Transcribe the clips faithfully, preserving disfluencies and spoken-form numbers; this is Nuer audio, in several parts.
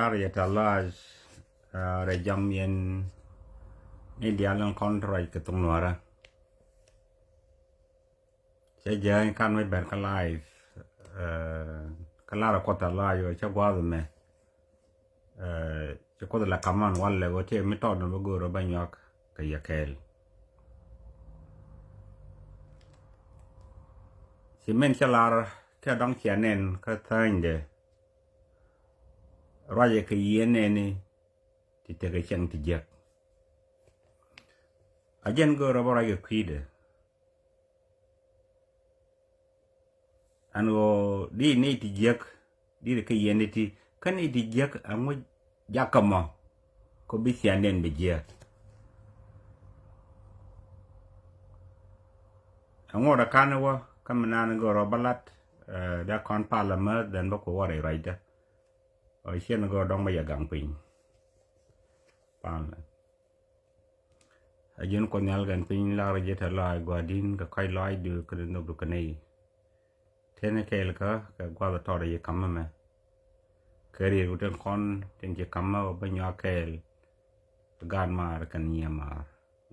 Ar yɛ tɛ̈th lɔaac, ah, rɛy jam yɛn ni diaal in kɔn ruac kɛ thok Nuäärä. Cä jääny kan mi bɛr kä live, eh, kä lar Kuɔth tɛ̈th lɔaac ɣöö cä gua̱a̱th ɛmɛ. Eh, ci Kuoth la kaman walɛ ɣöö tëë mi tɔt ni bä go̱o̱r bä nyuak kɛ yɛ kɛɛl. Ci min cä lar kɛ dɔ̱ŋ cia nɛn kä thäänydɛ. Ruacɛ kɛ yiëë nɛni ti tekɛ cieŋ ti jiäk. A jɛn go̱o̱rä bä ruac kɛ kui̱dɛ. Ɛn ɣöö di ni ti jiäk, di ri kä yiëë ni ti, kä ni ti jiäk ɛŋu jakä mɔ, kä bi ciaŋ nɛn bi jiäk. Ɛŋu rɛ kan wä, kä mi naan go̱o̱rä bä lat, eh, bia kɔn pal amä, then bä ku wä rɛy ruacdä. Ɔ ciɛn gɔɔ dɔ̱ŋ bä yɛ gaŋ piny. Pan. A ji̱n Kuoth Nhial gɛn piny lar ji̱ tɛ̈th lɔaac gua̱di̱n kɛ kɔc lɔaacdu kɛnɛ nhökdu kɛ nɛy. Tënɛ kɛɛl kä kɛ gua̱th tɔɔt yi ka̱m ɛmɛ. Kɛ riet ku tin kɔn tin ci ka̱m ɛ bä nyuak kɛɛl. Kɛ gaat maar kɛn nyiee maar.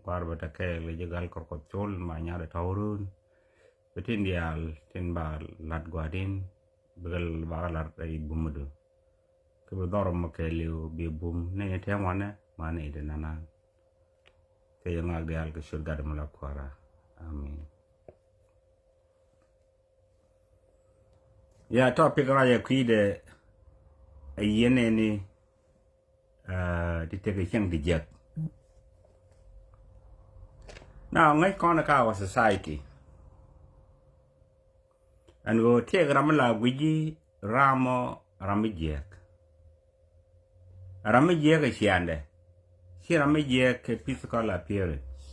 Gua̱a̱r bä te kɛɛl kɛ ji̱ gal kɔr Kuɔth col ma nyaat ɛ tɔ̱w run. Bi tin diaal tin ba la̱t gua̱di̱n bikɛ bakɛ la̱t rɛy bumdu. Kä bi dhɔr mɔ kɛɛliw bi bum nɛy ni tɛm wanɛ ma nɛy ti nana. Kɛ yɛ ŋak diaal kɛ ciöt Gat mi la Kuäärä. Amin. Ya topic ruac ɛ kui̱dɛ ɛ yiëë nɛni, ah, ti tekɛ cieŋ ti jiäk. Now ŋäc kɔn kä our society. Ɛn ɣöö tëëk ram mi la gui̱ci ram mɔ ram mi jiääk. Ram mi jiääk ɛ ciaaŋdɛ. Ci ram mi jiääk kɛ physical appearance.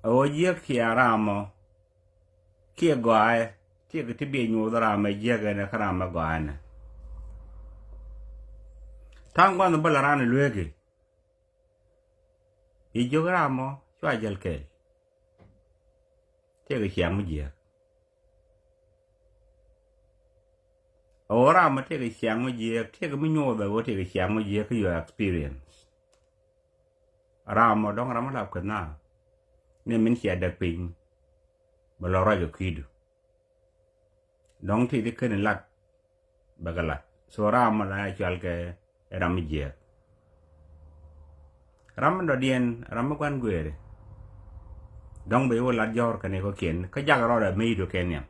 Ɛ ɣöö jiääk ciaaŋ ram mɔ kiɛ gɔaaɛ, kiɛ kɛ ti bi nyuuth ram mɛ jiääk ɛnɛ kä ram mɛ gɔaaɛ nɛ. Ta̱a̱ŋ gua̱nh bä la raan ɛ lueeki. I̱ jiök ram mɔ cua jäl kɛɛl. Tëëkɛ ciaŋ mi jiääk. Ɛ ɣöö ram mɔ tëëkɛ ciaŋ mi jiääk, tëëkɛ mi nyuuth ɛ ɣöö tëëkɛ ciaŋ mi jiääk kä your experience. Ram mɔ dɔ̱ŋ ram mi la kueth na. Ni min cia däk piny. Bɛ lɔ ruac kɛ kui̱du. Dɔ̱ŋ ti ti keni lat bɛ kɛ lat. So ram mɔ la ya cual kɛ ram mi jiääk. Ram mi dɔ̱diɛn ram mi gua̱n gueeri. Dɔ̱ŋ bɛ iwä lat jɔ̱ɔ̱r kɛn ikɔkiɛn kä jak rɔɔdɛ mi idu kɛ nhiam.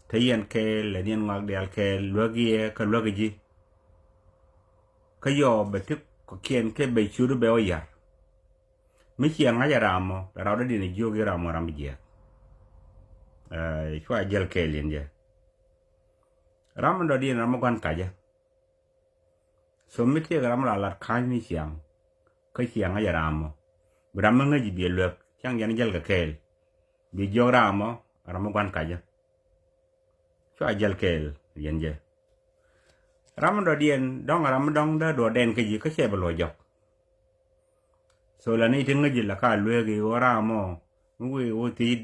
Te yɛn kɛɛl lɛ niɛn ŋɔak diaal kɛɛl luäk yɛ kä luäk ji̱. Kä yɔɔ bɛ ti kɔkiɛn kɛ bɛ ciötdu bɛ wä yar. Mi ciɛ ŋa̱c ɛ ram mɔ la rɔɔdɛ diɛn i̱ jiök i̱ ram mɔ ram mi jiääk. Eh, cua jäl kɛɛl yɛn jɛ. Ram mi dɔ̱diɛn ram mi gua̱n kacä. So mi tiɛɛk ram mi la lat ka̱ny mi ciaŋ. Kä ciaŋ ŋa̱c ɛ ram mɔ. Bi ram mi ŋäc biɛ luek ciaŋ yɛn jäl kɛ kɛɛl. Bi jiök ram mɔ ram mi gua̱n kacä. Cua jäl kɛɛl yɛn jɛ. Ram mi dɔ̱diɛn dɔ̱ŋ ram mi dɔ̱ŋ dee duɔ̱ɔ̱r dɛn kä ji̱ kä cɛ bi luɔ̱c jɔk. So la ni ti ŋäc ji̱ la ka lueek i̱ ɣöö ram mɔ mi wëë ɣöö thiec,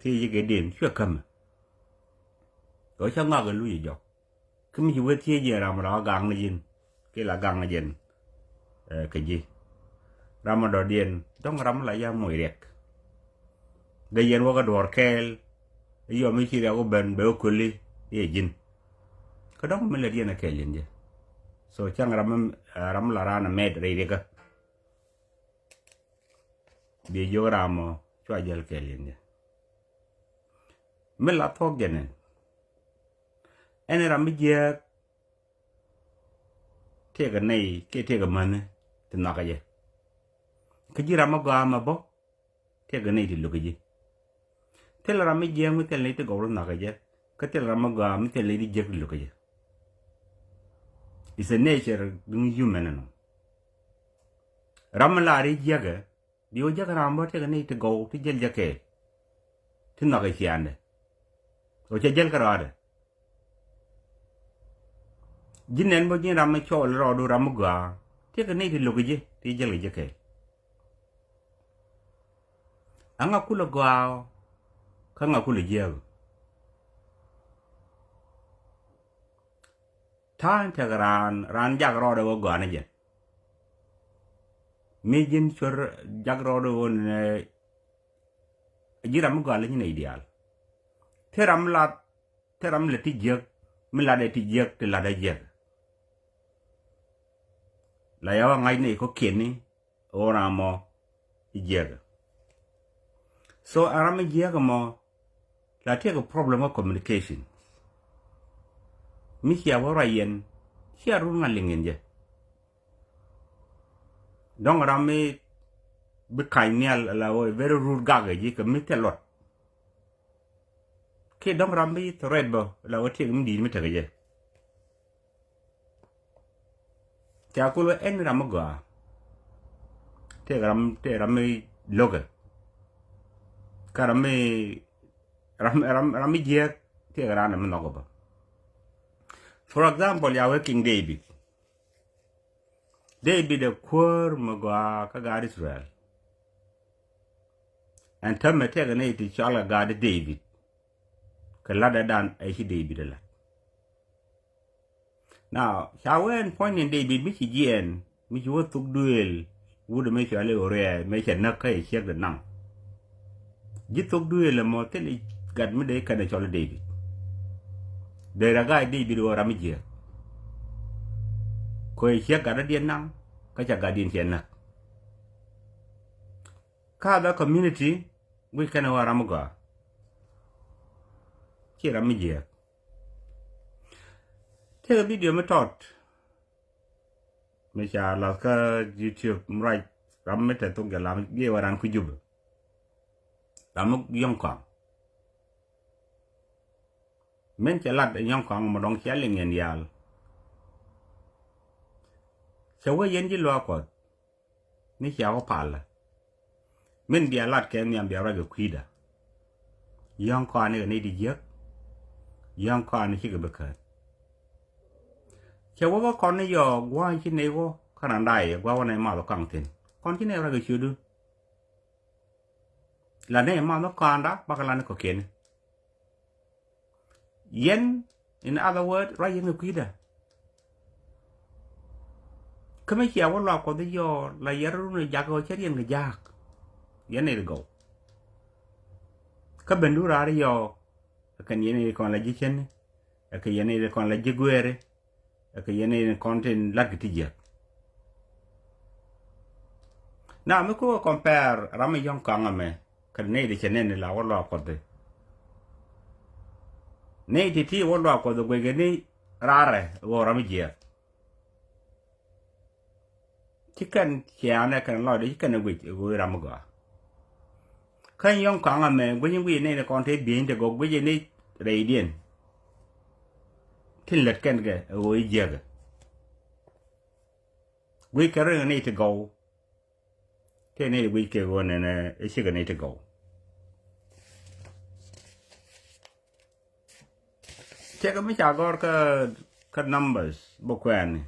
thiec ji̱ kɛ diɛn cuɛ kämɛ. Ɣöö cä ŋɔak ɛ luc jɔk. Kä mi ci wee thiec jiɛn ram la wä gaŋ ni ji̱n kiɛ la gaŋ ni jiɛn, eh, kɛ ji̱. Ram mi dɔ̱diɛn dɔ̱ŋ ram mi la ya moc riɛk. Dee yɛn wä kä duɔ̱ɔ̱r kɛɛl i̱ yɔm i̱ ci riɛk wä ben bɛ wä köli i̱ ji̱n. Kä dɔ̱ŋ mi lät yɛn ɛ kɛɛl yɛn jɛ. So cäŋ ram mi, eh, ram mi la raan ɛ mɛt rɛy riɛkä. Bi jiök ram mɔ cua jäl kɛɛl yɛn jɛ. Mi la thuɔ̱k jɛ nɛn. Ɛn ram mi jiääk tëëkɛ nɛy kiɛ tëëkɛ mäni ti nhɔakä jɛ. Kä ji̱ ram mi gɔaa mɛ bä tëëkɛ nɛy ti lo̱kä ji̱. Thil ram mi jiääk mi thil nɛy ti gɔw ti nhɔakä jɛ. Kä thil ram mi gɔaa mi thil nɛy ti jiääk ti lo̱kä jɛ. It's a nature duŋ human ɛnɔ. Ram mi laar i̱ jiäkɛ bi wä jäk ram bä tëëkɛ nɛy ti gɔw ti jäl jɛ kɛɛl. Ti nhɔakä ciaaŋdɛ. Ɣöö cɛ jäl kä rɔɔdɛ. Ji̱n nɛn bä ji̱n ram mi cɔɔl rɔɔdu ram mi gɔaa tëëkɛ nɛy ti lo̱kä ji̱ ti jäl kɛ ji̱ kɛɛl. Aŋa kulɛ gɔaa kä ŋa kulɛ jiääk. Ta̱a̱ in tekɛ raan, raan jak rɔɔdɛ wä gɔaa ni jɛ. Mi ji̱n cuer jak rɔɔdɛ wä ni ji̱ ram mi gɔaa leny nɛy diaal. Te ram lat, te ram lɛ ti jiäk, mi latdɛ ti jiäk, ti latdɛ jiäk. La ya wä ŋa̱c nɛy kɔ̱kiɛn ni ɣöö ram mɔ i̱ jiäkä. So ɛ ram mi jiäkä mɔ la tiɛkɛ problem of communication. Mi cia wä ruac yɛn cia run ŋa̱ liŋ in jɛ. Dɔ̱ŋ ram mi bi ka̱ny nhial la wä very rude gak ɛ ji̱ kɛ mi thil luɔt. Kiɛ dɔ̱ŋ ram mi threat bä la wä tiɛk mi di̱i̱t mi tekɛ jɛ. Ca kul wä ɛn ram mi gɔaa. Tiɛk ram, tiɛk ram mi lo̱kɛ. Kä ram mi, ram, ram, ram mi jiääk tiɛk ram mi nhɔk bä. For example, ya wee King David. David ɛ kuäär mi gɔaa kä gaat Israel. Ɛn täämɛ tëëkɛ nɛy ti cɔalkɛ gaat David. Kɛ latdɛ dan ɛ ci David ɛ lat. Now ca wee ɛn puɔ̱ny ni David mi ci jiɛɛn mi ci wä thuk duëël wut ɛmɛ cɔal i̱ Uriah mëë cɛ näk kä ɛ ciekdɛ naŋ. Ji̱ thuk duëël ɛmɔ thil i̱ gat mi dee kɛn ɛ cɔl i̱ David. Dee rɛ ga̱a̱c David ɣöö ram mi jiääk. Kɛ ɛ ciek gatdädiɛn naŋ kä ca gatdiɛn cɛ näk. Kä the community guic kɛn ɛ ɣöö ram mi gɔaa. Ci ram mi jiääk. Tëëkɛ video mi tɔt mi ca lath kä YouTube mi ruac ram mi te thok jɛ lam giɛ wä ran ku Jubɛ. Ram mi Yɔ̱ŋ Kɔaŋ. Min cɛ lat Yɔ̱ŋ Kɔaŋ mɔ dɔ̱ŋ cia liŋ yɛn yal. Cɛ wee yɛn ji̱ luaak Kuɔth ni cia wä palä. Min bia lat kɛ nhiam bia ruac kɛ kui̱dä. Yɔ̱ŋ Kɔaŋ ni kɛ nɛy ti jiäk. Yɔ̱ŋ Kɔaŋ ni cikɛ bi kään. Cɛ wä bä kɔn ni yɔɔ gua̱a̱c ci nɛy wä kä randa i̱ gua̱a̱c wä nɛy math wä kaŋ thi̱n. Kɔn ci nɛy ruac kɛ ciötdu. La nɛy math wä ka̱a̱nda bakɛ la ni kɔ̱kiɛn. Yɛn, in other word, ruac yɛn kɛ kui̱dä. Kä mi cia wä luaak Kuɔth i̱ yɔɔ la yɛr run i̱ jak ɣöö cä riɛn kɛ ja̱a̱k. Yɛn nɛy ti gɔw. Kä ben du raar i̱ yɔɔ ɛ kɛn yɛn nɛy ti kɔn la ji̱ cäni. Ɛ kɛ yɛn nɛy ti kɔn la ji̱ gueeri. Ɛ kɛ yɛn nɛy ti kɔn tin la̱tkɛ ti jiäk. Na mi kukɛ compare ram mi Yɔ̱ŋ Kɔaŋ ɛmɛ kɛ nɛy ti cɛ nɛn la wä luaak Kuɔth i̱. Nɛy ti ti wä luaak Kuɔth i̱ guickɛ ni raarɛ ɣöö ram mi jiääk. Ci kɛn ciaanɛ kɛn lɔcdɛ ci kɛn ɛ guic ɛ ɣöö ram mi gɔaa. Kä Yɔ̱ŋ Kɔaŋ ɛmɛ guic in guic nɛy ti kɔn te bi̱eny ti gɔw guic in ni rɛydiɛn. Tin lät kɛn kɛ ɛ ɣöö i̱ jiäkä. Guic kɛ rin nɛy ti gɔw. Tëë nɛy ti guic kɛ ɣöö nɛnɛ i̱ cikɛ nɛy ti gɔw. Cɛ kɛ mi ca gɔ̱r kä, kä Numbers bä kuɛɛni.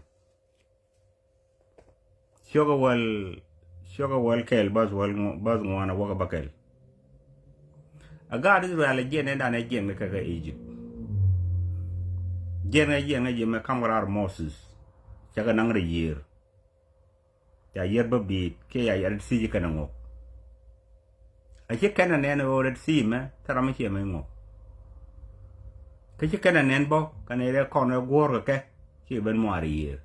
Ciökä wäl, ciökä wäl kɛl bäth wäl ŋu-, bäth ŋuan a wäkä bä kɛl. A gaat Israel a jiɛn in dan ɛ jiɛn kɛ kɛ Egypt. Jiɛn kɛ jiɛn kɛ jiɛn mɛ kam kɛ raar Moses. Cɛ kɛ naŋ rɛ yiër. Ca yiër bä bi̱i̱t kiɛ ca yiër Red Sea ci kɛn ɛ ŋok. A ci kɛn ɛ nɛn ɣöö Red Sea mɛ thil ram mi ciɛ mɛ ŋok. Kä ci kɛn ɛ nɛn bä kɛn ɛ rɛ kɔn ɛ guɔ̱ɔ̱r kɛ kɛ ci ben muaar yiër.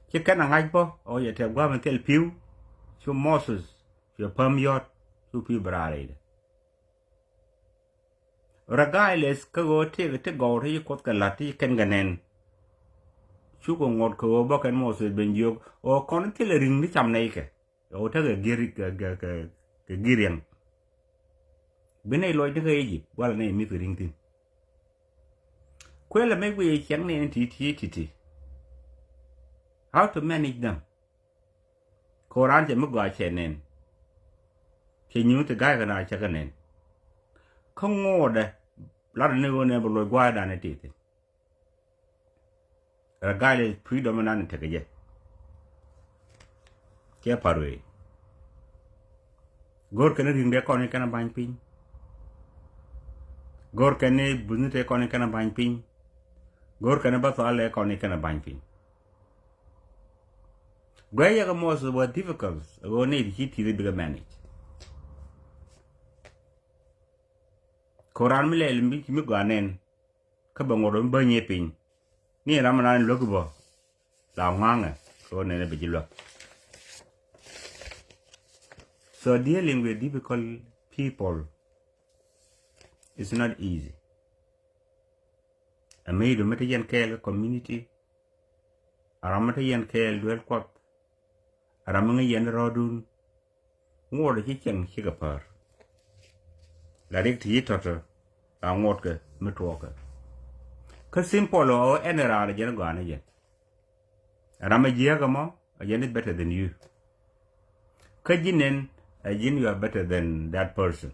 Ci kɛn ɛ ŋa̱c bä ɣöö jɛ tɛk gua̱a̱m in thil pi̱w cu Moses cu päm yɔ̱t cu pi̱w bɛ raar rɛydɛ. Regardless kä ɣöö tëëkɛ ti gɔw ti ci Kuoth kɛ la̱t ti ci kɛn kɛ nɛn. Cukɛ ŋot kɛ ɣöö bä kɛn Moses ben jiök ɣöö kɔn thilɛ ri̱ŋ ti cam nɛy kɛ ɣöö tekɛ gi̱r kɛ, kɛ, kɛ, kɛ gi̱r riɛŋ. Bi nɛy lɔcni kä Egypt walɛ nɛy mi̱th kɛ ri̱ŋ thi̱n. Kuëlɛ mëë guic ciɛŋ nɛy ti ti ti ti. How to manage them? Kɛ ɣöö raan cɛ mi gɔaa cɛ nɛn. Cɛ nyuuth ti ga̱a̱c kɛ na cɛ kɛ nɛn. Kä ŋo̱o̱dɛ latdɛ ni ɣöö nɛ bi loc gua̱a̱cdan ɛ tëë thi̱n. Regardless freedom in nan tekɛ jɛ. Cɛ pa̱r wee. Go̱r kɛn ri̱ŋ dee kɔn in kɛn a ba̱ny piny. Go̱r kɛn ni business dee kɔn in kɛn a ba̱ny piny. Go̱o̱r kɛn bä thɔal ɛ kɔn i̱ kɛn ba̱ny piny. Guɛ yɛ kɛ mɔth wä difficult ɣöö ni ti ci ti̱i̱ bikɛ manage. Ko̱ran mi lɛl mi mi gɔaa nɛn kä bɛ ŋuɔt mi bä nyɛ piny. Ni ram mi naan luäk bä la ŋuaŋɛ kɛ ɣöö nɛn bɛ ji̱ luäk. So dealing with difficult people is not easy. Ɛ mëë du mi te yɛn kɛɛl kä community. Ɛ ram mi te yɛn kɛɛl duel Kuɔth. Ɛ ram mi ŋäc yɛn rɔɔdun. Ŋuɔt ci cieŋ cikɛ päär. La rik ti yi tɔ̱tɔ̱ la ŋuɔtkɛ mi tuɔɔkɛ. Kä simple ɔ ɛn raan jɛn gɔaa ni jɛn. Ram a jiääk ɛmɔ a jɛn is better than you. Kä ji̱n ɛn a ji̱n you are better than that person.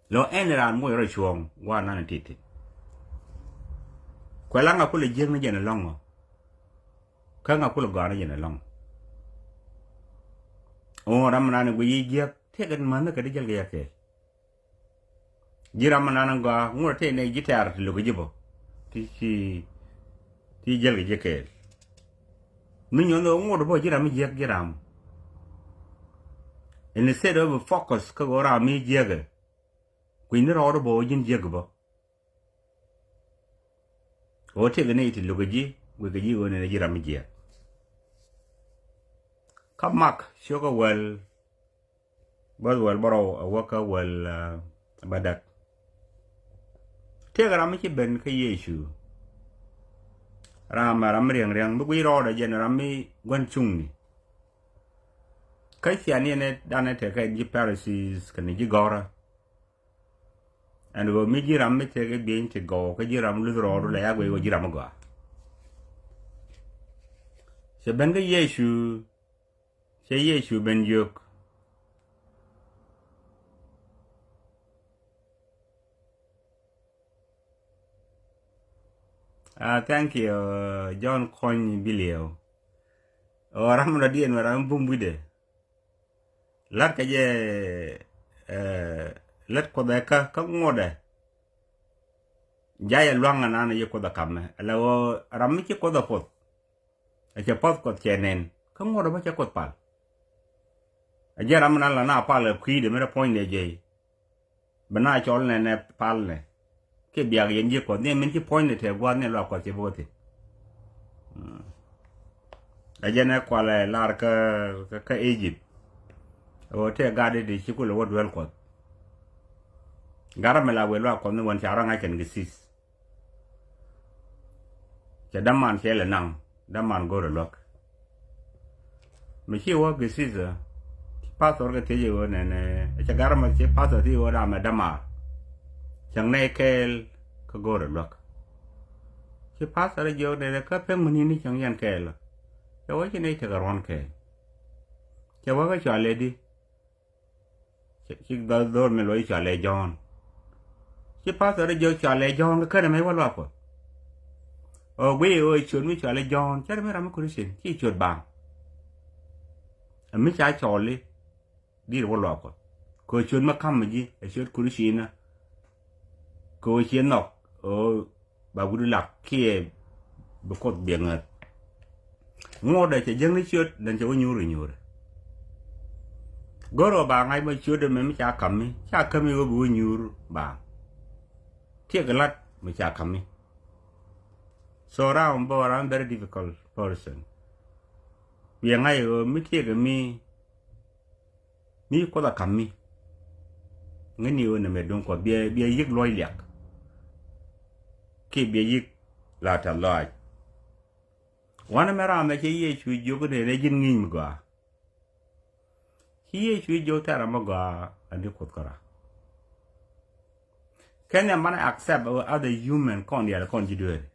Lɔ ɛn raan moc rɔ cuɔ̱ɔ̱ŋ gua̱a̱r nan ti̱ti̱. Kuɛ la ŋa kulɛ jiäk ni jɛn ɛlɔ̱ŋ ɔ. Kä ŋa kulɛ gɔaa ni jɛn ɛlɔ̱ŋ. Ɣöö ram nan guic yi jiäk tiɛk ɛn mänh ni kɛ di jäl kɛ jɛ kɛɛl. Ji̱ ram nan gɔaa ŋuɔ̱t tëë nɛ ji̱ tɛ̈r ti lo̱k ji̱ bä ti ci ti jäl kɛ jɛ kɛɛl. Mi nyuɔ̱n ɣöö ŋuɔ̱t bä ji̱ ram mi jiäk ji̱ ram. Instead of focus kä ɣöö ram mi jiäkɛ kui̱ni rɔɔd bä ji̱n jiäk bä. Ɣöö tëëkɛ ni iti lo̱kɛ ji̱ guikɛ ji̱ ɣöö nɛnɛ ji̱ ram mi jiääk. Kä Mak cio̱kä wäl bäth wäl bärɔw a wäkä wäl bädäk. Tëëkɛ ram mi ci ben kä Yecu. Ram ɛ ram mi riäŋ riäŋ mi guic rɔɔdɛ jɛn ram mi gua̱n cuŋni. Kä cian yɛn ɛ danɛ tekɛ ji̱ Pharisees kɛnɛ ji̱ gɔ̱rä. Ɛn ɣöö mi ji̱ ram mi tekɛ bieny ti gɔw kä ji̱ ram luth rɔɔdu lɛ ya guic ɣöö ji̱ ram mi gɔaa. Cɛ ben kä Yecu, cɛ Yecu ben jiök. Ah, thank you, John Kony Bilio. Ɔ ram rɔ diɛn wɛ ram bum wi̱dɛ. Lat kɛ jɛ lät Kuoth ɛ kä kä ŋuɔtdɛ. Jayɛ lua̱ŋ anan yɛ Kuoth ɛ kamɛ ala ɣöö ram mi ci Kuoth ɛ puɔth. Ɛ cɛ puɔth Kuɔth cɛ nɛn kä ŋuɔtdɛ bä cɛ Kuoth pal. Ɛ jɛ ram mi nan la na pal ɛ kui̱dɛ mi rɛ puɔ̱nydɛ jɛ. Bɛ na cɔl nɛ nɛ pal nɛ kiɛ biak yɛn ji̱ Kuɔth ni min ci puɔ̱ny ni tɛɛ gua̱a̱th ni luaak Kuɔth ci bä wä thi̱n. Ɛ jɛn ɛ kualɛ lar kä kä Egypt. Ɛ ɣöö tëë gat di ti ci kulɛ wä duel Kuɔth. Gat ram mi la wëë luaak Kuɔth ni wän ca rɔ ŋa̱c kɛn kɛ thi̱th. Cɛ däman cɛ lɛ naŋ däman go̱o̱rɛ luäk. Mi ci wä kɛ thi̱th ɛ ci pastor kɛ thiec ɛ ɣöö nɛnɛ cɛ gat ram ɛ ci pastor thiec ɛ ɣöö ram ɛ däman. Cäŋ nɛy kɛɛl kä go̱o̱rɛ luäk. Ci pastor ɛ jiök nɛnɛ kä pek mi ni̱n ni cäŋ yɛn kɛɛl ɔ. Cɛ wä ci nɛy tekɛ ruɔ̱n kɛɛl. Cɛ wä kä cɔalɛ di. Ci dhɔr mi luɔc cɔalɛ Jɔ̱ɔ̱n. Ci pastor jiök cɔalɛ Jɔ̱ɔ̱n kä känɛ mec wä luaak Kuɔth. Ɔ guiy ɣöö ciöt mi cɔalɛ Jɔ̱ɔ̱n cɛ ri mi ram mi Christian ci ciöt baaŋ. Ɛ mi ca cɔɔli di̱i̱r wä luaak Kuɔth. Kɛ ɣöö ciöt mi ka̱m mi ji̱ ɛ ciöt Christian. Kɛ ɣöö ciɛ nhɔk ɣöö ba wut lak kiɛ bi Kuoth biɛ ŋäth. Ŋuɔ̱tdɛ cɛ jäŋni ciöt den cɛ wä nyuur inyuur. Go̱r ɣöö ba ŋa̱c mɔ ciötdɛ mɛ mi ca ka̱mi ca kämi ɣöö bi wä nyuur ba. Tiɛk lat mi ca ka̱mi. So ram bä ram very difficult person. Biɛ ŋa̱c ɣöö mi tiɛk mi mi Kuoth a ka̱m mi. Ŋäcni ɣöö nɛmɛ duŋ Kuɔth biɛ biɛ yi̱k luɔ̱c liak. Kiɛ biɛ yi̱k la tɛ̈th lɔaac. Wanɛ mɛ ram mɛ cɛ Yecu jiök ni nɛ ji̱n ŋi̱i̱c mi gɔaa. Ci Yecu jiök thɛr ram mi gɔaa ani Kuoth kärɔa. Kɛn nhiam banɛ accept as a human kɔn diaal kɔn ji̱ dueeri.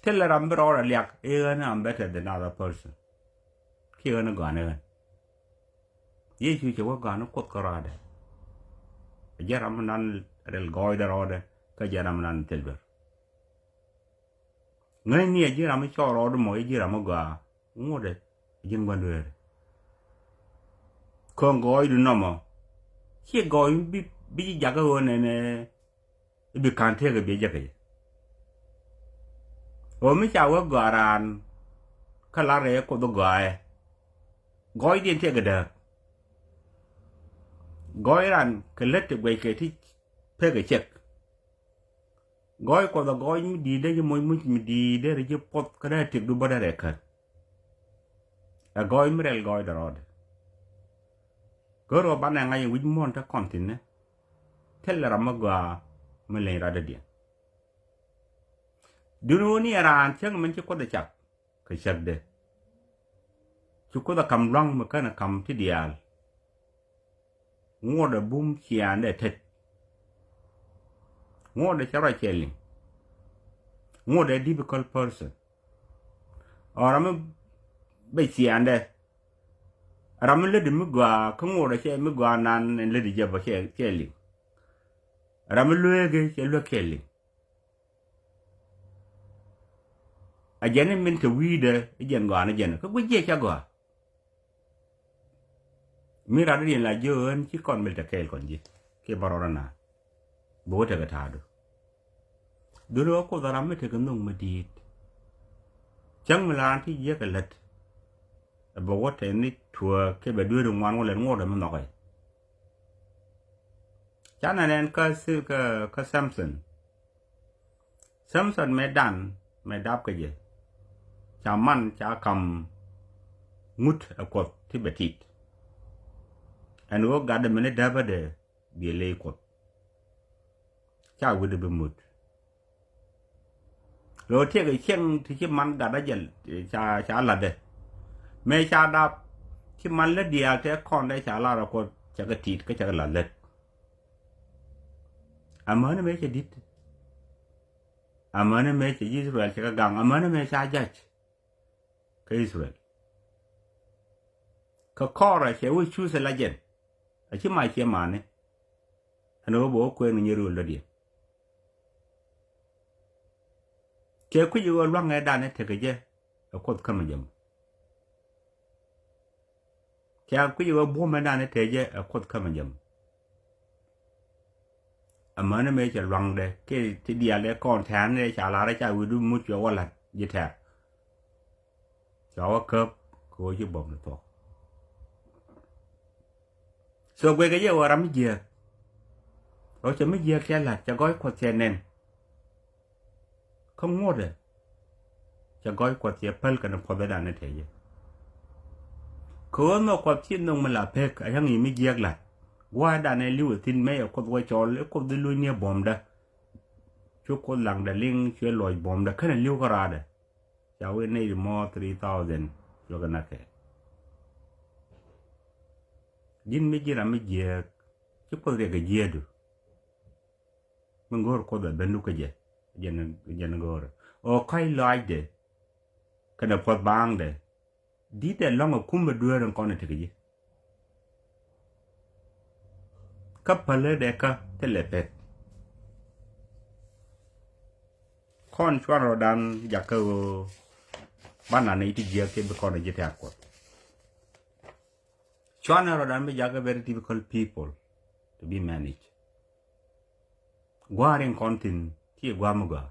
Thilɛ ram bi rɔɔdɛ liak i̱ ɣän I'm better than other person. Kiɛ ɣän i̱ gɔaa ni ɣän. Yecu cɛ wä gɔaa ni Kuoth kä rɔɔdɛ. Ɛ jɛn ram mi nan ril gɔɔydɛ rɔɔdɛ kä jɛn ram mi nan thil duer. Ŋäcni ɛ ji̱n ram mi cɔɔl rɔɔdu mɔ i̱ ji̱n ram mi gɔaa ŋuɔ̱tdɛ ɛ ji̱n gua̱n dueeri. Kä gɔɔydu nɔmɔ ciɛ gɔɔy bi bi ji̱ jakä ɣöö nɛnɛ. i̱ bi ka̱n tëëkɛ biɛ jɛ kɛ jɛ. Ɣöö mi ca wee gɔaa raan kä la̱rkɛ jɛ Kuoth i̱ gɔaaɛ, gɔɔydiɛn tëëkɛ dääk. Gɔɔy ran kɛ lät ti guɛckɛ ti pekɛ cɛk. Gɔɔy Kuɔth ɛ gɔɔy mi di̱i̱t dee ji̱ moc muc mi di̱i̱t dee ri ji̱ puɔth kä dee tëkdu bä dee rɛɛ kär. Ɛ gɔɔy mi rɛl gɔɔydɛ rɔɔdɛ. Go̱o̱r ɣöö banɛ ŋa̱c in wi̱c muɔ̱ɔ̱n te kɔn thi̱n ni. Thilɛ ram mi gɔaa mi leny radɔ̱diɛn. Duŋni ɣöö ni ɛ raan cäŋ min ci Kuoth ɛ cak kɛ cäkdɛ. Ci Kuoth ɛ ka̱m lua̱ŋ mi känɛ ka̱m ti diaal. Ŋuɔ̱tdɛ bum ciaaŋdɛ tet. Ŋuɔ̱tdɛ cɛ ruac cɛ liŋ. Ŋuɔ̱tdɛ difficult person. Ɔ ram mi bɛ ciaaŋdɛ. Ram mi lätdi mi gɔaa kä ŋuɔ̱tdɛ cɛ mi gɔaa nan in lätdi jɛ bä cɛ, cɛ liŋ. Ram mi lueeki cɛ luek cɛ liŋ. A jɛn in min te wi̱i̱dɛ i̱ jɛn gɔaa ni jɛn kä guic jiɛ cɛ gɔaa. Mi rat in la jiö ɣän ci kɔn mil te kɛɛl kɔn ji̱ kiɛ bä rɔɔdä na. Bi wä tekɛ ta̱a̱du. Duni wä Kuoth a ram mi tekɛ nhoŋ mi di̱i̱t. Cäŋ mi la ran ti jiäk ɛ lät. Ɛ bɛ wä tɛth ni tuääk kiɛ bɛ dueeri ŋuan wä lɛt ŋuɔ̱tdɛ mi nhɔkɛ. Canɛ nɛn kä, kä, kä Samson. Samson mëë dan mëë dap kä jɛ. Ca man ca ka̱m ŋut ɛ Kuɔth ti bɛ tit. Ɛn ɣöö gatdɛ mini däpädɛ biɛ ley Kuɔth. Ca wi̱cdɛ bi mut. Lo̱ tiɛk ɛ cieŋ ti ci man gatdä jɛ ca, ca la̱tdɛ. Mëë ca dap ci man lät diaal tɛ kɔn dee ca lar ɛ Kuɔth cɛ kɛ tit kä cɛ kɛ la̱t lät. Amäni mëë cɛ di̱t. Amäni mëë cɛ Israel cɛ kɛ gaŋ amäni mëë ca jac. Kä Israel. Kä Kora cɛ wä cuuth ɛ la jɛn. A ci mac ciɛ mani. Ɛn ɣöö bɛ wä kuɛɛn kɛ nyɛ rööl dɔ̱diɛn. Cɛ kui̱c ɣöö lua̱ŋɛ danɛ tekɛ jɛ ɛ Kuoth kämɛ jɛ mɔ. Cɛ kui̱c ɣöö buɔ̱mɛ danɛ tekɛ jɛ ɛ Kuoth kämɛ jɛ mɔ. Amäni mëë cɛ lua̱ŋdɛ kiɛ ti diaal dee kɔn tɛ̈ɛ̈n dee ca lar ca wi̱i̱du muc cuɛ wä la̱t ji̱ tɛ̈r. Cua wä käp kɛ ɣöö ci buɔ̱m ni thuɔ̱k. So guɛckɛ jɛ ɣöö ram mi jiääk. Ɣöö cɛ mi jiääk cɛ la̱t cɛ gɔɔy Kuɔth cɛ nɛn. Kä ŋuɔ̱tdɛ. Cɛ gɔɔy Kuɔth cɛ päl kɛnɛ puɔ̱thädan ni tɛcɛ. Kɛ ɣöö nhɔk Kuɔth ci nhök mi la pek a cä ŋi̱i̱c mi jiääk la̱t. Gua̱a̱thdan ɛ li̱w ɛ thi̱n mëë cɛ Kuoth wä cɔl i̱ Kuoth i̱ lunyni ɛ buɔ̱mdä. Cu Kuoth laŋdɛ liŋ cuɛ luɔc buɔ̱mdä känɛ li̱w kä raadɛ. Ca wee nɛy ti mɔ three thousand cuɛ kɛ näk kɛ. Ji̱n mi ji̱n ram mi jiääk ci Kuoth riɛk kɛ jiääkdu. Mi go̱o̱r Kuoth ɛ ben luk kä jɛ. Jɛn, jɛn go̱o̱r ɛ ɣöö kɔ̱a̱c lɔaacdɛ kɛnɛ puɔ̱th baaŋdɛ. Di̱t ɛ lɔ̱ŋ ɛ kum ɛ dueer in kɔn ɛ tekɛ ji̱. Kä päl ɛ dɛ kä thilɛ pek. Kɔn cuan rɔɔdan jakä ɣöö banɛ nɛy ti jiääk ti bi kɔn ɛ ji̱ tɛ̈r Kuɔth. Cuan rɔɔdan bi jakä very difficult people to be managed. Gua̱a̱r in kɔn thi̱n ti gua̱a̱r mi gɔaa.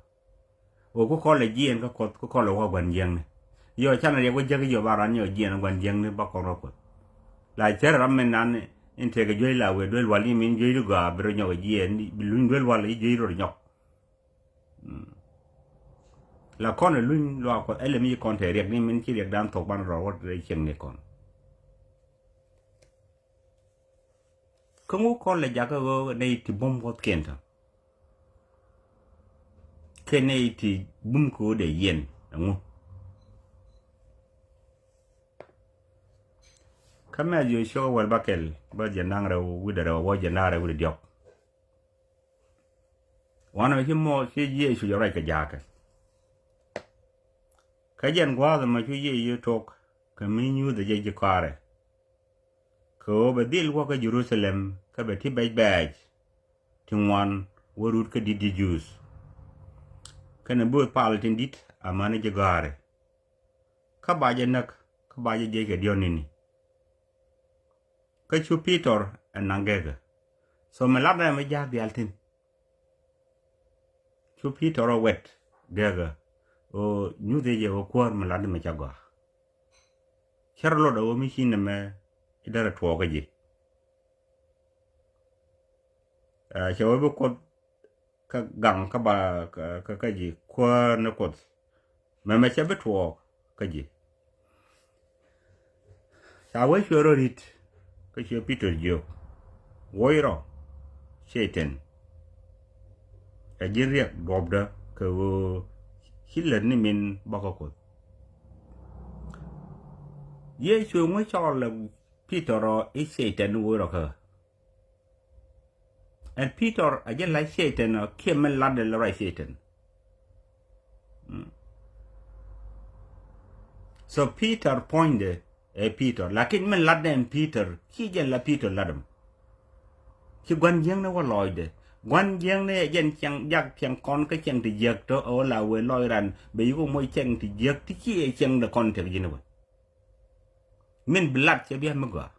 Ɣöö kä kɔlɛ jiɛɛn kä Kuɔth kä kɔlɛ wä gua̱n jiäkni. Yɔ canɛ riɛk wä jäk yɔ ba ran yɔ jiɛɛn gua̱n jiäkni ba kɔn rɔ Kuɔth. La cär ram min nan in tekɛ juey la wëë duel wal ni min juey di gɔaa bi rɔ nyɔk jiɛɛn bi luny duel wal i̱ juey rɔ nyɔk. Mm. La kɔn ɛ luny luaak Kuɔth ɛ lɛ mi ci kɔn te riɛk ni min ci riɛkdan thok ban rɔ wä rɛ cieŋ ni kɔn. Kä ŋu kɔn lɛ jakä ɣöö nɛy ti buɔ̱m wuɔ̱thkiɛn tɔ. Kɛ nɛy ti bum kɛ ɣöö dee yiɛn ɛŋu. Kä Mɛthiw ciök wäl bäkɛl bä jiɛn da̱ŋ rɛw wi̱cdɛ rɛw a wä jiɛn da̱ŋ rɛw wi̱cdɛ diɔ̱k. Wanɛ ci mɔ ci Yecu jɛ ruac kɛ ja̱a̱kɛ. Kä jɛn gua̱a̱th ɛmɔ cu Yecu tok kɛ mi nyuuth ɛ jɛ ji̱ kɔaarɛ. Kɛ ɣöö bɛ dhil wä kä Jerusalem kä bɛ ti bɛc bɛɛc ti ŋuan wä rut kä di̱t ji̱ Juudh. Kɛnɛ bööth pal tin di̱t amäni ji̱ gɔ̱a̱rɛ. Kä ba jɛ näk kä ba jɛ jiɛc kɛ diɔ̱k ni̱ni. Kä cu Pi̱tɔr ɛ naŋ gɛkɛ. So mi lat ɛmɛ ja̱a̱k diaal thi̱n. Cu Pi̱tɔr ɔ wɛt gɛkɛ ɣöö nyuth yɛ jɛ ɣöö Kuäär mi latdä mi ca gɔaa. Cär lotdɛ ɣöö mi ci nɛmɛ i̱ derɛ tuɔɔk kä ji̱. Ɛ, cɛ wee bi Kuoth kä gaŋ kä ba kä, kä, kä ji̱ Kuäär ni Kuoth. Mɛmɛ cɛ bi tuɔɔk kä ji̱. Ca wee cuɛ rɔ ri̱t kä cuɛ Pi̱tɔr jiök, woc rɔ, Cɛytan. Ɛ ji̱n riɛk duɔ̱pdä kɛ ɣöö ci lät ni min bä kä Kuoth. Yecu ŋu cɔl ɛ Pi̱tɔr ɔ i̱ Cɛytan woc rɔ kä ɣä. Ɛn Pi̱tɔr a jɛ la Cɛytan ɔ kiɛ min latdɛ la ruac Cɛytan. Mm. So Pi̱tɔr puɔ̱nydɛ ɛ Pi̱tɔr, lakin min latdɛ ɛn Pi̱tɔr ci jɛn la Pi̱tɔr lat ɛmɔ. Ci gua̱n jiäkni wä lɔcdɛ. Gua̱n jiäkni ɛ jɛn cieŋ jak cieŋ kɔn kä cieŋ ti jiäk tɔ ɛ wä la wëë lɔc ran bɛ yik wä moc cieŋ ti jiäk ti ci ɛ cieŋdɛ kɔn tek ji̱n wä. Min bi lat cɛ bia mi gɔaa.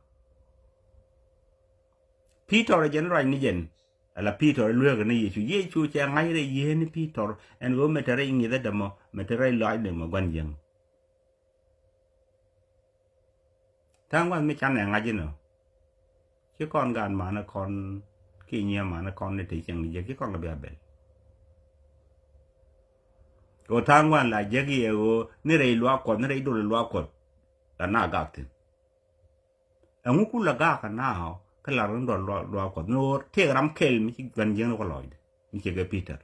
Pi̱tɔr ɛ jɛn ruac ni jɛn. Ala Pi̱tɔr ɛ lueekä ni Yecu. Yecu cɛ ŋa̱c rɛy yieen ni Pi̱tɔr ɛn ɣöö mɛ te rɛy ŋi̱thädɛ mɔ, mɛ te rɛy lɔaacdɛ mɔ gua̱n jiäkni. Tha̱a̱ŋ gua̱n mi canɛ ŋa̱c inɔ. Ci kɔn gaat manä kɔn kiɛ nyiee manä kɔn ni te cieŋ ni jiäk ci kɔn kɛ bia bɛl. Ɣöö tha̱a̱ŋ gua̱n la jiäk iɛ ɣöö ni rɛy luaak Kuɔth, ni rɛy dol luaak Kuɔth. La na gak thi̱n. Ɛŋu ku la gak anaɔ kä lar ni dol luaak Kuɔth ni ɣöö tëëk ram kɛl mi ci gua̱n jiäkni wä lɔcdɛ mi ci kɛ Pi̱tɔr.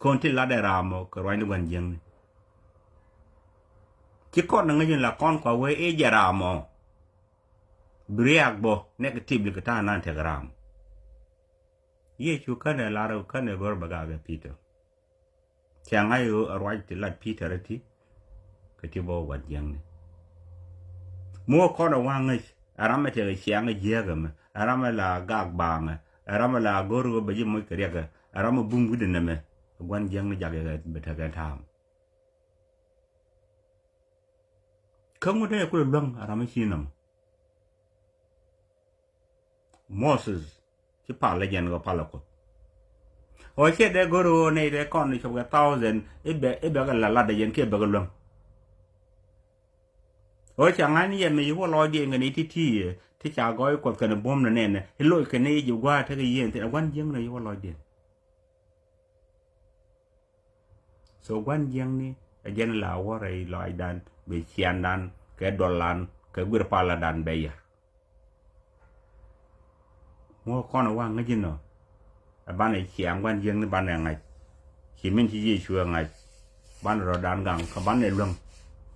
Kɔn ti latdɛ ram ɔ kɛ ruacni gua̱n jiäkni. Ci kɔn ɛ ŋäc in la kɔn kua wee i̱ jɛ ram ɔ. Bi riaak bä negatively kɛ ta̱a̱ nan tɛk ram. Yecu känɛ lar känɛ go̱r bɛ gak ɛ Pi̱tɔr. Cɛ ŋa̱c ɣöö ɛ ruac ti lat Pi̱tɔr ɛ ti. Kɛ ti bä wä gua̱n jiäkni. Mi wä kɔn ɛ wa̱a̱ ŋäc ɛ ram ɛ tɛk ɛ ciaŋ ɛ jiääk ɛmɛ, ɛ ram ɛ la gak baaŋɛ, ɛ ram ɛ la go̱r ɣöö bɛ ji̱ moc kɛ riɛkɛ, ɛ ram ɛ bum wi̱cdɛ nɛmɛ. Ɛ gua̱n jiäkni jak yɛ bɛ tekɛ ta̱a̱m. Kä ŋut dee kulɛ luäŋ ɛ ram mi ci nɔmɔ. Moses ci pal ɛ jɛn kɛ pal ɛ Kuoth. Ɣöö ciɛ dee go̱r ɣöö nɛy dee kɔn ni cop kɛ thousand i̱ bɛ, i̱ bɛ kɛ la lat ɛ jɛn kiɛ bɛ kɛ luäŋ. Ɣöö ca ŋa̱c ni yɛn mi ci wä lɔcdiɛn kɛ ni ti ti yɛ ti ca gɔɔy Kuɔth kɛn buɔ̱m ni nɛnɛ i̱ loc kɛn i̱ ji̱ gua̱a̱th tekɛ yieen thi̱n ɛ gua̱n jiäkni ci wä lɔcdiɛn. So gua̱n jiäkni ɛ jɛn la wä rɛy lɔaacdan bɛ ciandan kɛ dɔlan kɛ guir paladan bɛ yär. Muɔ̱ɔ̱k kɔn ɛ wa̱a̱ ŋäc inɔ ɛ banɛ ciaŋ gua̱n jiäkni banɛ ŋa̱c. Ci min ci Yecu ɛ ŋa̱c banɛ rɔ̱dan gaŋ kä banɛ luäŋ.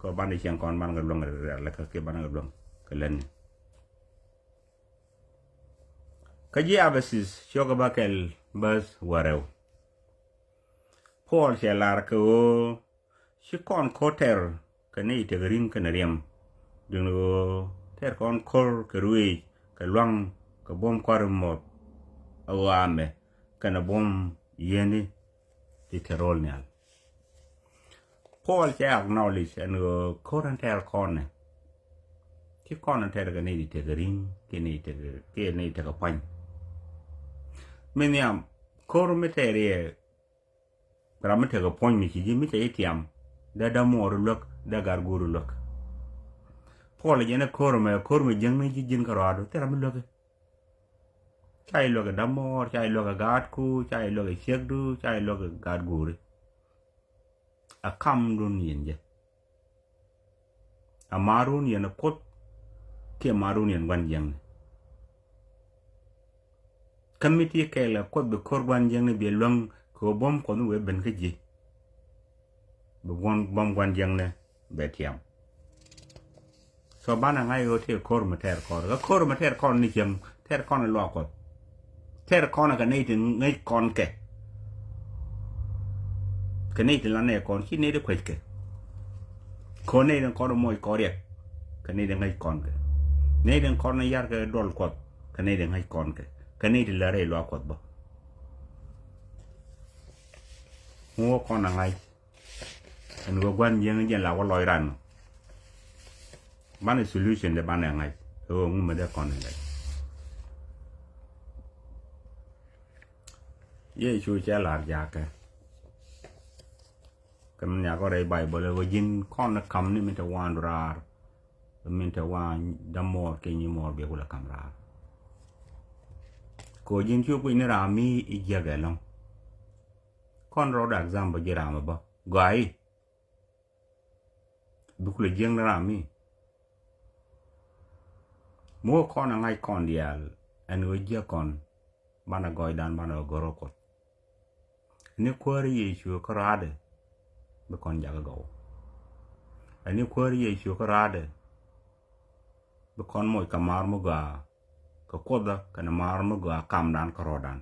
Kä banɛ ciɛŋ kɔn banɛ kɛ luäŋ rɛl kä kiɛ banɛ kɛ luäŋ kɛ lätni. Kä ji̱ Ɛpɛthäth ciökä bäkɛl bäth wäl rɛw. Puɔl cɛ lar kɛ ɣöö ci kɔn ko̱r tɛr kɛ nɛy tekɛ ri̱ŋ kɛnɛ riɛm. Duundɛ ɣöö tɛr kɔn ko̱r kɛ ruëëc kɛ lua̱ŋ kɛ buɔ̱m kua̱r muɔth ɛ ɣɔaa mɛ kɛnɛ buɔ̱m yiëëni ti te ro̱l nhial. Puɔl cɛ acknowledge ɛn ɣöö ko̱r ɛn tɛr kɔnɛ ci kɔn ɛn tɛr kɛ nɛy ti tekɛ ri̱ŋ kiɛ nɛy tekɛ, kiɛ nɛy tekɛ pua̱ny. Mi nhiam ko̱r mi tɛr yɛ ram mi tekɛ puɔ̱ny mi ci ji̱ mi cɛ ji̱ tiam. Dee dämuɔɔr luäk, dee gat guur luäk. Puɔl jɛn ɛ ko̱r mɛ, ko̱r mɛ jiäkni ji̱ ji̱n kärɔaadu thil ram mi luäk. Ca ji̱ luäk ɛ dämuɔɔr, ca ji̱ luäk ɛ gaatku, ca ji̱ luäk ɛ ciekdu, ca ji̱ luäk ɛ gaat guuri. A kamdun yɛn jɛ. A maarun yɛn a Kuoth kiɛ maarun yɛn gua̱n jiäkni. Kä mi ti kɛɛl a Kuoth bi ko̱r gua̱n jiäkni bi luäŋ kɛ ɣöö buɔ̱m Kuɔth ni wëë ben kä ji̱. Bi buɔ̱m, buɔ̱m gua̱n jiäkni bɛ tiam. So banɛ ŋa̱c ɣöö tëë ko̱r mi tɛr kɔn. Kä ko̱r mi tɛr kɔn ni cieŋ, tɛr kɔn luaak Kuɔth. Tɛr kɔn kɛ nɛy ti ŋäc kɔn kɛ. Kɛ nɛy ti la nɛy kɔn ci nɛy ti kuec kɛ. Ko̱r nɛy ti kɔn moc kɔn riɛk. Kɛ nɛy ti ŋäc kɔn kɛ. Nɛy ti kɔn yar kɛ duɔl Kuɔth. Kɛ nɛy ti ŋäc kɔn kɛ. Kɛ nɛy ti la rɛy luaak Kuɔth bä. Ŋuɔ kɔn a ŋa̱c. Ɛn ɣöö gua̱n jiäkni jɛn la wä lɔc ran. Banɛ solution dee banɛ ŋa̱c. Ɣöö ŋumɛ dee kɔn in dee. Yecu cɛ lar jakɛ. Kɛ min yakɔ rɛy Baibol ɛ ɣöö ji̱n kɔn ni ka̱m ni min te wa̱a̱ndu raar. Min te wa̱a̱n dämuɔɔr kiɛ nyimuɔɔr biɛ kulɛ ka̱m raar. Kɛ ɣöö ji̱n cu guic ni ram mi i̱ jiäk ɛlɔ̱ŋ. Kɔn rɔɔdɛ example ji̱ ram ɛ bä gɔaa i̱ bi kulɛ jiäk ni ram mi. Mi wä kɔn ɛ ŋa̱c kɔn diaal ɛn ɣöö jiäk kɔn banɛ gɔɔydan banɛ ɣöö gör ɣä Kuoth. Ɛn i̱ Kuäär Yecu kä raadɛ bi kɔn jakä gɔw. Ɛn i̱ Kuäär Yecu kä raadɛ bi kɔn moc kɛ maar mi gɔaa kɛ Kuothä kɛnɛ maar mi gɔaa kamdan kä rɔɔdan.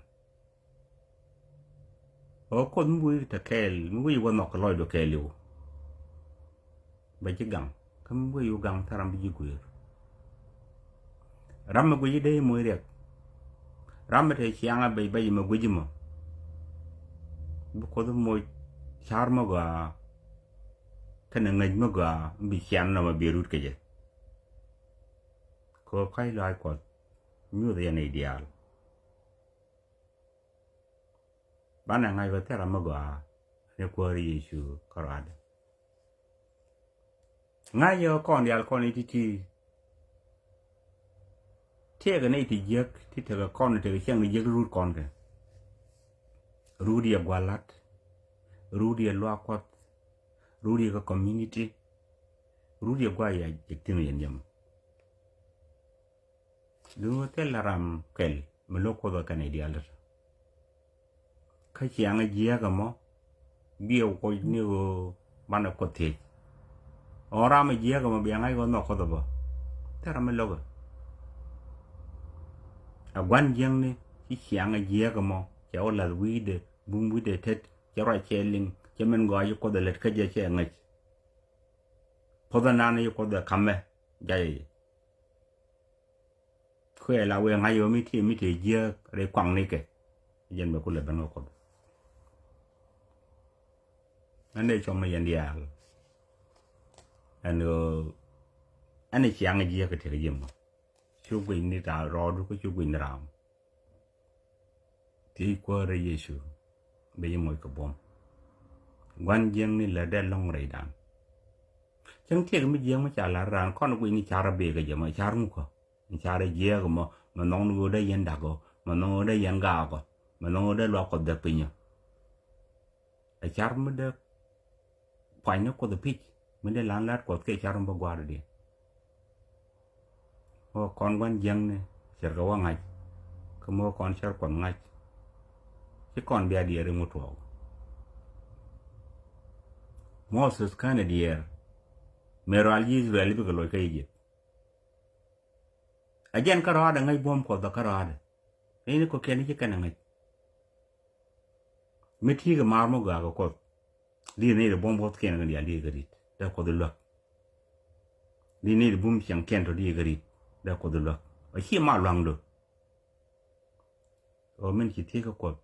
Ɣöö Kuoth mi wi̱i̱ te kɛɛl mi wi̱i̱ wä nhɔk kɛ lɔcdu kɛɛliw. Bɛ ji̱ gaŋ kä mi wi̱i̱ wä gaŋ thil ram bi ji̱ gui̱i̱r. Ram mi gui̱ci dee moc riɛk. Ram mi te ciaŋä bec bec mi gui̱ci mɔ. Bi Kuoth moc car mi gɔaa kɛnɛ ŋäc mi gɔaa mi bi cian nɔmɔ bi rut kɛ jɛ. Kɛ ɣöö ka̱c lɔaac Kuɔth nyuuth yɛn i̱ diaal. Banɛ ŋa̱c ɣöö thil ram mi gɔaa ni Kuäär Yecu kä ruaadɛ. Ŋa̱c yɛ kɔn diaal kɔn i̱ ti̱ti̱. Tiɛɛkɛ nɛy ti jiäk ti tekɛ kɔn tekɛ ciɛŋ ni jiäk rut kɔn kɛ. Rut yɛ gua̱lat. Rut yɛ luaak Kuɔth. Rut yɛ kɛ community. Rut yɛ gua̱ yɛ jiäk thi̱n yɛ nhiam. Duŋ ɣöö thil la ram kɛl mi lo̱k Kuoth ɛ kɛn i̱ diaal dät. Kä ciaŋ jiääk ɛmɔ biɛ wä kuɔc ni ɣöö banɛ Kuoth thiec. Ɣɔ̱ɔ̱ŋ ram ɛ jiääk ɛmɔ bia ŋa̱c ɣöö nhɔk Kuoth ɛ bä. Thil ram mi lo̱kɛ. Ɛ gua̱n jiäkni ci ciaŋ jiääk ɛmɔ cɛ wä la̱th wi̱i̱dɛ bum wi̱i̱dɛ tet cɛ ruac cɛ liŋ cɛ min gɔaa ci Kuoth ɛ lät kä jɛ cɛ ŋäc. Puɔth ɛnan ci Kuoth ɛ ka̱mɛ jayɛ. Kuɛ la wee ŋa̱c ɣöö mi tëë mi tëë jiääk rɛy kuaŋnikɛ. Jɛn bɛ kulɛ ben kä Kuoth. Ɛn dee cɔm ni yɛn diaal. Ɛn ɣöö ɛn ciaŋ jiääk kɛ tekɛ ji̱ mɔ. Cu guic ni ta̱a̱ rɔɔdu kä cu guic ni raam. Thiec Kuäär Yecu bɛ ji̱ moc kɛ buɔ̱m. Gua̱n jiäkni lät dee lɔ̱ŋ rɛydan. Cäŋ tiɛɛk mi jiäk mi ca la̱r raan kɔn guic ni car a bek kɛ jɛ mɔ car ŋukä. Ni car a jiääk mɔ mɛ nhɔk ni ɣöö dee yɛn da̱k ɔ mɛ nhɔk ɣöö dee yɛn gaak ɔ mɛ nhɔk ɣöö dee luak Kuɔth däk piny ɔ. Ɛ car mi dee puany ni Kuoth pi̱c mi dee la̱n la̱t Kuɔth kɛ car mi bä gua̱a̱r diɛ. Ɣöö kɔn gua̱n jiäkni cärkɛ wä ŋa̱c kä mi ɣöö kɔn cär Kuɔth ŋa̱c. Ci kɔn bia diɛɛr i̱ ŋut tuɔɔk. Moses känɛ diɛɛr mëë rual ji̱ Israel i̱ bikɛ loc kä Egypt. Ɛ jɛn kä rɔaadɛ ŋäc buɔ̱m Kuɔth kä rɔaadɛ. Ni ni kɔ̱kiɛn i̱ ci kɛn ɛ ŋäc. Mi ti̱i̱ kɛ maar mi gɔaa kɛ Kuɔth. Di̱i̱t ni ti buɔ̱m Kuɔth kiɛn kɛn diaal di̱i̱t kɛ ri̱t dee Kuɔth i̱ luäk. Di̱i̱t ni ti bum ciɛŋ kiɛn tɔ di̱i̱t kɛ ri̱t dee Kuɔth i̱ luäk. Ɔ ci ma lua̱ŋdu. Ɣöö min ci thiec kä Kuɔth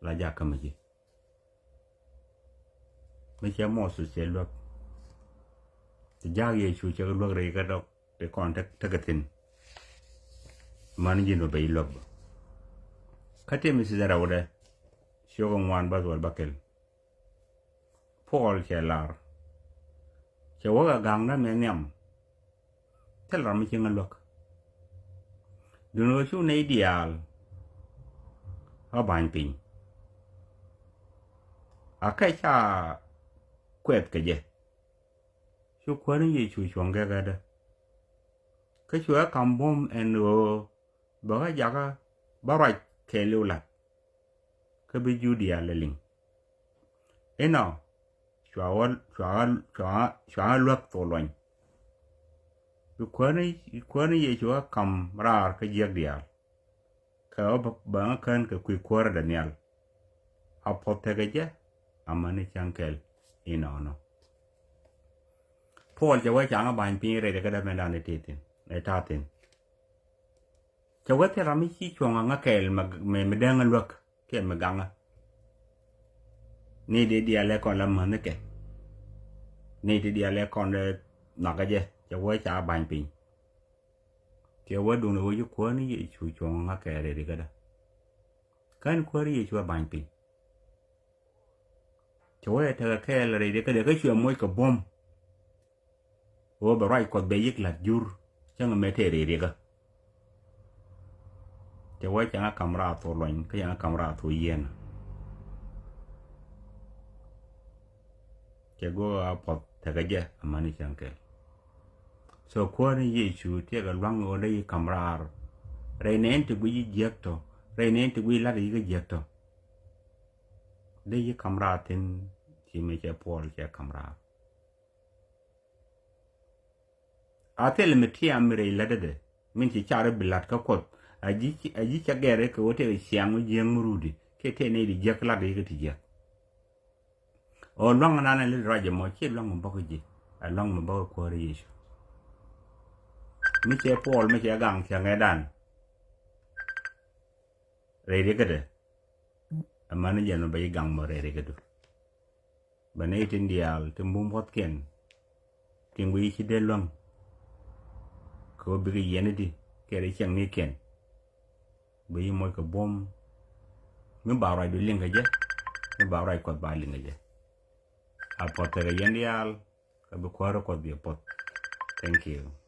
la jak kämɛ ji̱. Mi cɛ Moses cɛ luäk. Ti jaak Yecu cɛ luäk rɛy kä dɔk ti kɔn tekɛ thi̱n. Män ji̱n bä ben luäk bä. Kä Timothi rɛwdɛ ciökɛ ŋuan bäth wäl bäkɛl. Puɔl cɛ lar. Cɛ wä kɛ ga̱ŋdä mɛ nhiam. Thil ram mi cieŋ a luäk. Duundɛ ɣöö cu nɛy diaal ɣä ba̱ny piny. A kɛ ca kuɛth kɛ jɛ. Cu Kuäär ni Yecu cuɔ̱ŋ gɛkädä. Kä cuɛ ɣä ka̱m buɔ̱m ɛn ɣöö bɛ ɣä jakä bä ruac kɛɛliw la̱t. Kä bi Judia lɛ liŋ. Inɔ cua ɣä, cua ɣä, cua ɣä, cua ɣä luäk thok luɔny. Bi Kuäär ni, Kuäär ni Yecu ɣä ka̱m raar kä jiäk diaal. Kɛ ɣä bä, bä ɣä kän kɛ kui̱ kuäärä Daniel. A puɔth tekɛ jɛ amäni cäŋ kɛl inɔnɔ. Puɔl cɛ wee ca ɣä ba̱ny piny rɛy kɛ dämɛndan ɛ tëë thi̱n ɛ ta̱a̱ thi̱n. Cɛ wee thil ram mi ci cuɔ̱ŋ aŋa kɛɛl mɛ, mɛ, mɛ dee ŋa luäk kiɛ mɛ gaŋa. Ni dee diaal ɛ kɔn la mäni kɛ. Ni dee diaal ɛ kɔn dee nhɔakä jɛ cɛ wee ca ba̱ny piny. Cɛ wee duŋdɛ wee ci Kuäär ni Yecu cuɔ̱ŋ aŋa kɛɛl rɛy rikädä. Kän Kuäär Yecu a ba̱ny piny. Cɛ wee tekɛ kɛɛl rɛy riɛkä dee kä cuɛ moc kɛ buɔ̱m. Ɣöö bɛ ruac Kuɔth bɛ yik la̱t jur cäŋ mɛ tëë rɛy riɛkä. Cɛ wee cɛ ŋa ka̱m raar thok luɔny kä cɛ ŋa ka̱m raar thok yieenä. Cɛ go̱o̱k a puɔth tekɛ jɛ amäni cäŋ kɛl. So Kuäär ni Yecu tiɛɛkɛ lua̱ŋ ɣöö dee yi ka̱m raar. Rɛy nɛn ti guic yi jiäk tɔ, rɛy nɛn ti guic la̱t yi kä jiäk tɔ. Dee yi ka̱m raar thi̱n ci mëë cɛ Puɔl cɛ ka̱m raar. A thil mi tiam mi rɛy lätdädɛ min ci car i̱ bi la̱t kä Kuɔth. A ji̱, a ji̱ cɛ gɛr i̱ kɛ ɣöö tëëkɛ ciaŋ mi jiäk mi rut i̱ kiɛ tëë nɛy ti jiäk la̱t i̱ kä ti jiäk. Ɣöö lua̱ŋ nan ɛ lit ruac ɛmɔ ci lua̱ŋ mi bäk ji̱, ɛ lua̱ŋ mi bäk Kuäär Yecu. Mi cɛ Puɔl mi cɛ gaŋ cɛ ŋɛtdan rɛy riɛkädɛ. Amäni jɛn mi bɛ ji̱ gaŋ mɔ rɛy riɛkädu. Bɛ nɛy tin diaal tin bum puɔ̱thkiɛn tin guic ci dee luäŋ kɛ ɣöö bikɛ yiɛn i̱di kɛ rɛy ciɛŋnikiɛn. Bɛ yi moc kɛ buɔ̱m mi ba ruacdu liŋ kɛ jɛ, mi ba ruac Kuɔth ba liŋ kɛ jɛ. A puɔth tekɛ yɛn diaal kɛ bi Kuäär Kuɔth bi puɔth. Thank you.